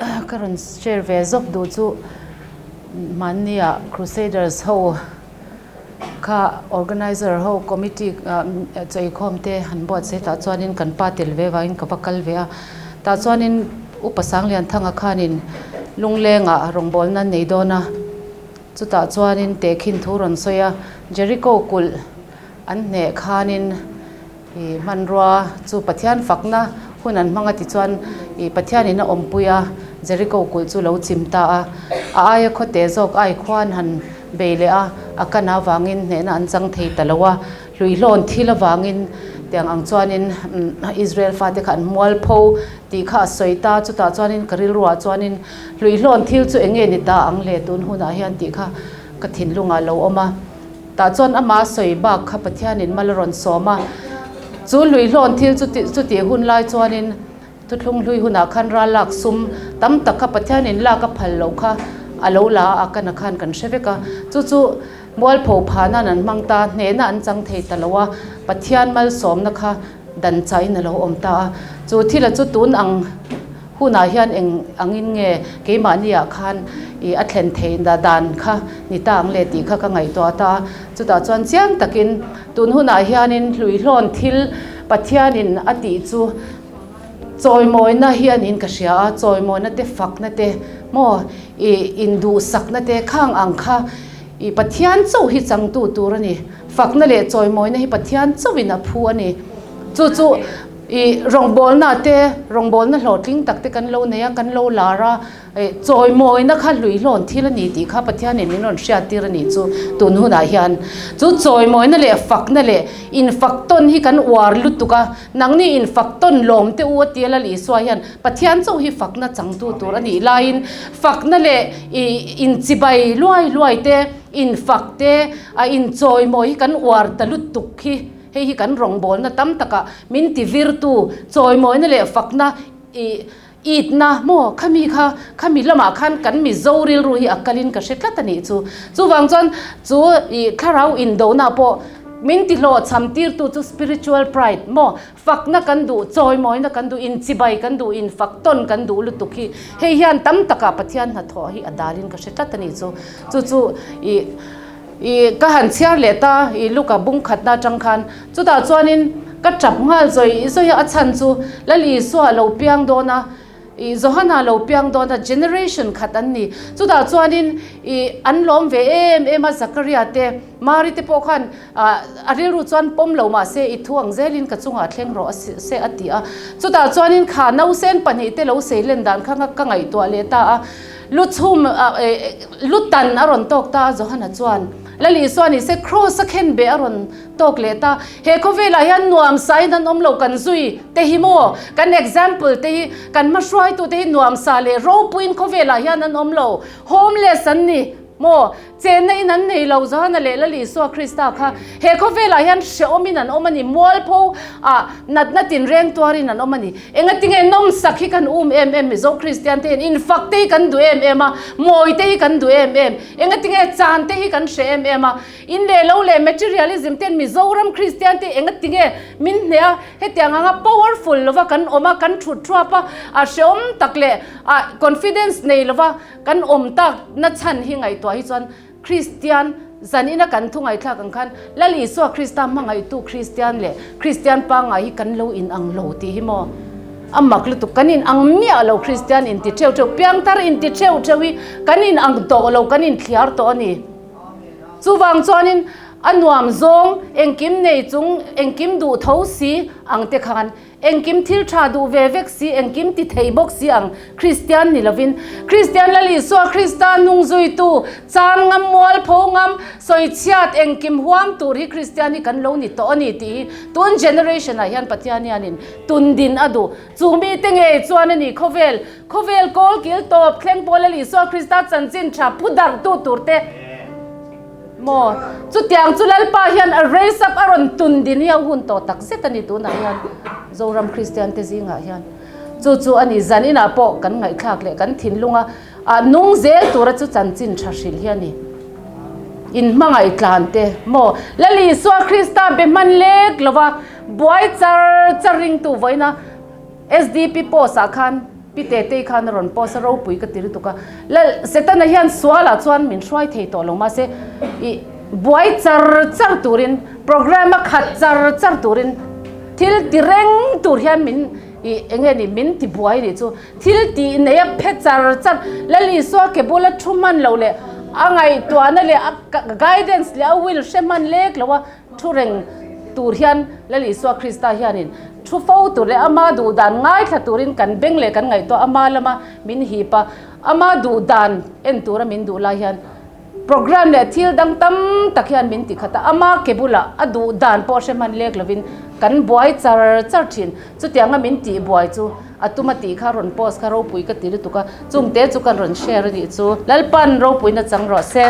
Ka rawn share ve zawk duh chu hmannia Crusaders ho kha organizer ho committee chaweikhawm te han buatsaih tah chuanin kan pa tel ve vangin ka va kal ve a, tah chuanin Upa Sanglianthanga khanin Lunglengah rawngbawlna an nei dawn a, chutah chuanin tehkhin thu rawn sawi a, Jericho kulh an hneh khanin. I hmanrua chu Pathian fakna hun an hmang a tichuan i Pathianin a awmpui a, Jericho kulh chu lo chim ta a. A aia khawte zawk ai khuan han bei leh a, a kan avangin hnehna an chang thei ta lo a. Hluihlawn thil avangin tiang ang chuanin Israel fate kha an mualpho tih kha a sawi ta. Chutah chuanin ka rilruah chuanin hluihlawn thil chu eng nge ni ta ang le tun hunah hian tih kha ka thinlungah a lo awm a. Tah chuan amah sawi bak kha Pathianin mal a rawn sawm a, chu hluihlawn thil chutih hun lai chuanin thuthlung hlui hunah khan ral lak sum tam tak kha Pathianin lak a phal loh kha a lo la a, a kana khan kan hre vek a. Chu chu mualpho phah nan an hmang ta, hnehna an chang thei ta lo a, Pathian malsawmna kha dan chahin a lo awm ta a. Chu thila chu tun ang. Hunah hian eng angin nge keimahniah khan i a thlen theih dan kha ni ta ang le tih kha ka ngaihtuah ta a. Chutah chuan chiang takin tun hunah hianin hluihlawn thil Pathianin a tih chu chawimawina hi a niin ka hria a, chawimawina te fakna te maw i induhsakna te khang ang kha i Pathian chauh hi changtu tur a ni. Fakna leh chawimawina hi Pathian chauhin a phu a ni. Chu chu. I rawngbawlna te, rawngbawlna hlawhtling tak te kan lo nei a, kan lo lar a, chawimawina kha hluihlawn thil a ni tih kha Pathianin min rawn hriat tir a nih chu tun hunah hian. Chu chawimawina leh fakna leh infak tawn hi kan uar lutuk a, nangni infak tawn lawm te u a tia Lal Isua hian Pathian chauh hi fakna changtu tur a nih laiin fakna leh i inchibai luai luai te, infak te, a inchawimawi hi kan uar ta lutuk hi. Hei hi kan rawngbawlna tam takah min ti virtu, chawimawina leh fakna i itna maw khami kha khami lamah khan kan Mizo rilru hi a kalin ka hre tlat a nih chu. Chuvang chuan chu i thlarau indona pawh min ti hlawhchham tirtu chu spiritual pride maw fakna kan duh, chawimawina kan duh, inchibai kan duh, infak tawn kan duh lutuk hi hei hian tam takah Pathian hnathawh hi a dalin ka hre tlat a nih chu. Chu chu i. I ka han chhiar leh ta, i Luka bung khatna atang khan. Chutah chuanin ka tap nghal zawi zawi a, a chhan chu Lal Isua a lo piang dawn a, i Johana a lo piang dawn a, generation khat an ni. Chutah chuanin i an lawm ve em em a, Zakaria te, Mari te pawh khan a rilru chuan pawm lo mah se i thu ang zelin ka chungah thleng rawh a se a ti a. Chutah chuanin kha nausen pahnih te lo seilen dan kha ka ngaihtuah leh ta a. Lu chhum lu tan a rawn tawk ta a Johana chuan Lal Isua ni se Kraws a khen beh a rawn tawk leh ta. He khawvelah hian nuamsa in an awm lo kan zui te hi maw? Kan example te hi kan hmahruaitu te hi nuamsa leh ropuiin khawvelah hian an awm lo. Homeless an ni maw? Chenna in an nei lo Johana leh Lal Isua Krista kha he khawvelah hian hrehawmin an awm a ni, mualpho ah natna tinreng tuarin an awm a ni. Engatinge nawmsak hi kan um em em Mizo Kristian te hian infak te hi kan duh em em a, mawi te hi kan duh em em, engatinge chan te hi kan hre em em a, in leh lo leh materialism ten Mizoram Kristian te engatinge min hneh a, hetiang anga powerful lova kan awm a, kan thut thuap a, a hrehawm tak leh ah confidence nei lova Kan awm tak na chhan hi ngaihtuah hi chuan Kristian zan ina kan thu ngaihthlak ang khan Lal Isua Krista hmangaihtu Kristian leh Kristian pangngai hi kan lo inang lo tih hi maw a mak lutuk. Kan inang miah lo Kristian inti theuh theuh, piangthar inti theuh theuh hi kan inang tawh lo, kan inthliar tawh a ni. Chuvang chuanin a nuam zawng engkim nei chung engkim duh tho si ang te khan Engkim thil tha duh ve vek si, engkim ti thei bawk si ang Kristian ni lovin, Kristian Lal Isua Krista nung zuitu, chang ngam, mualpho ngam, sawichhiat engkim huam tur hi Kristian hi kan lo ni tawh a ni tih hi tun generation ah hian Pathian hianin tun din a duh. Chu mite ngei chuan a ni khawvel, khawvel kawl kil tawp thleng pawh Lal Isua Krista chanchin tha phu darhtu tur te, Maw? Chutiang chu Lalpa hian a raise up a rawn tun din hi a hun tawh tak zet a ni tunah hian Zoram Kristian te zingah hian. Chu chu a ni zan inah pawh kan ngaihthlak leh kan thinlunga ah nung zel tura chu chanchin tha hrilh hi a ni. In hmangaih tlan te maw? Lal Isua Krista be hman lek lova buai char char ringtu vawiina SDP post ah khan. Pi Tetei khan a rawn post a, ropui ka ti lutuk a. Lal Setana hian sualah chuan min hruai thei tawh lo mahse ih buai char char turin program a khat char char turin thil ti reng tur hian min ih eng nge ni min ti buai nih chu. Thil tih nei a phe char char. Lal Isua ke bula thu hman lo leh a ngaihtuahna leh a guidance leh a will hre hman lek lo a thu reng tur hian Lal Isua Krista hianin thu fo tur leh ama duh dan ngaithla turin kan beng leh kan ngaihtuah ama lama min hip a, ama duh dan en tura min duh lai hian Program leh thil dang tam tak hian min ti khat a, ama ke bulah a duh dan pawh hre hman lek lovin kan buai char char thin. Chutianga min tih buai chu a tum a tih kha rawn post kha ropui ka ti lutuk a, chungte chu kan rawn share a nih chu. Lalpan ropuina chang rawh se.